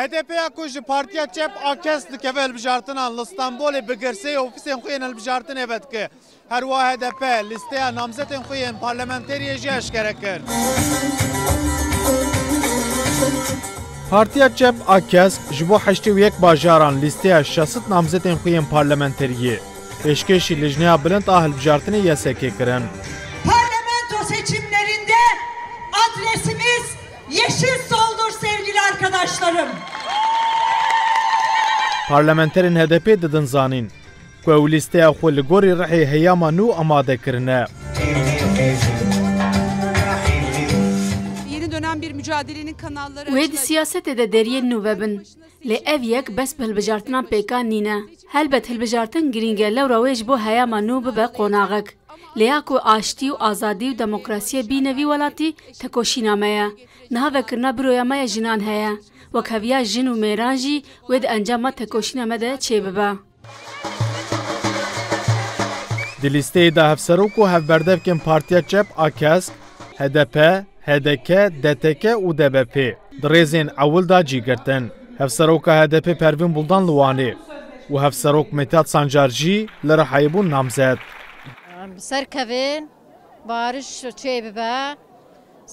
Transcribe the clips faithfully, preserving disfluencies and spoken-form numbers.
H D P ya ku ji Partiya Çep a Kesk dikeve hilbijartinan, li Stenbolê bi girseyê ofîsên xwe yên hilbijartinê vedike. Her wiha H D P lîsteya namzetên xwe yên parlamenteriyê jî eşkere kir. Partiya Çep a Kesk ji bo heştê û yek bajaran lîsteya şesit namzetên xwe yên parlamenteriyê pêşkêşî Lijneya Bilind a Hilbijartinê Y S K'ê kirin. Parlamento seçimlerinde adresimiz yeşil soldur sevgili arkadaşlarım. Parlamenterên H D P didin zanîn ku ew lîsteya xwe li gorî rihê heyama nû amade kirine. Yeni dönem bir mücadelenin kanalları Wê di açılarak siyasetê de deriyên nû vebin. Lê ev yek bes bi hilbijartinan pêkan nîne. Helbet hilbijartin girîng e, lewra wê ji bo heyama nû bibe qonaxek. Lê ya ku aştî û azadî û demokrasiyê bîne vî welatî, tekoşîna me ye. Niha vekirina büroya me ya jinan heye. Wekheviya jin û mêran jî wê di encama tekoşîna me de çêbibe. Di lîsteyê de hevserok û hevberdevkên Partiya Çep a Kesk, H D P, H D K, D T K û D B P di rêzên ewil de cî girtin. Hevseroka H D P Pervîn Buldan li Wanê û Hevserok Mithat Sancar jî li Rihayê bûn namzet. Em bi ser kevin, bariş çê bibe.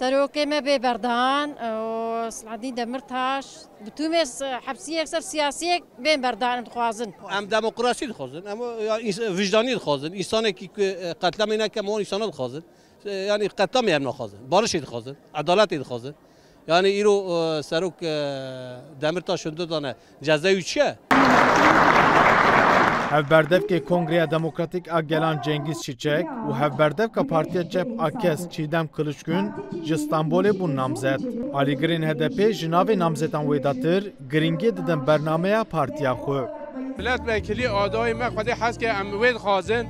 Serokê me bê berdan û Selahaddîn Demirtaş, bi tûmê s-, hepsiyek ser siyasiyek bên berdan dixwazin. Em demokrasî dixwazin, em ya îns-, wijdanî dixwazin. Însanekî ku, e, qetlemê neke, em wan însana dixwazin. E, yanî qetlamê em naxwazin. Barişê dixwazin, edaletê dixwazin. Yanî îro, e, serok, e, Demirtaş hundir dane cezayê wî çi ye? Hevberdevkê Kongreya Demokratîk a Gelan Cengiz Çiçek û hevberdevka Partiya Çep a Kesk Çiğdem Kılıçgün ji Stenbolê bûn namzet. Alîgirên H D P ji navê namzetan wêdatir girîngiyê didin bernameya partiya xwe. Milletvekilî adayê me Xwedê hez ke em wê dixwazin.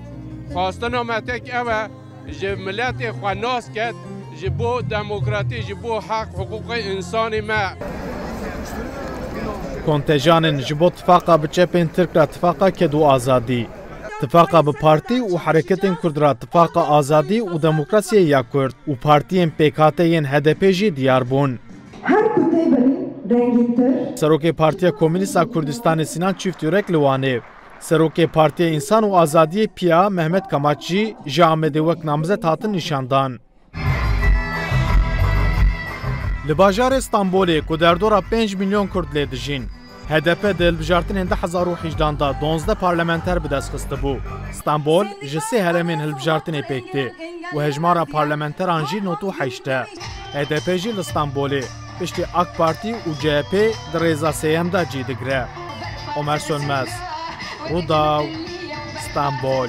Xwastina me tek ew e, ji miletê xwe nas ket, ji bo demokratî, ji bo heq, hiqûqê însanê me. Kontejanên ji bo tifaqa bi çepên Tirk re tifaqa ked û azadî, tifaqa bi partî û hereketên Kurd re tifaqa azadî û demokrasiyê ya Kurd û partiyên pêkhate yên H D P jî diyar bûn. Her ku tê birîn rengîntir. Serokê Partiya Komînîst a Kurdistanê Sinan Çîftyurek li Wanê, Serokê Partiya Însan û Azadiyê Piya Mehmet Kamaç jî ji Amedê wek namzet hatin nîşandan. Li bajarê Stenbolê ku derdora pênc milyon Kurd lê dijîn, H D P di hilbijartinên du hezar û hejdehan de duwazdeh parlamenter bi dest xistibû. Stenbol ji sê herêmên hilbijartinê pêk tê û hejmara parlamenteran jî nod û heşt e. H D P jî li Stenbolê piştî AK Partî û C H P di rêza sêyem de cî digire. Omer Sönmez, Rûdaw, Stenbol.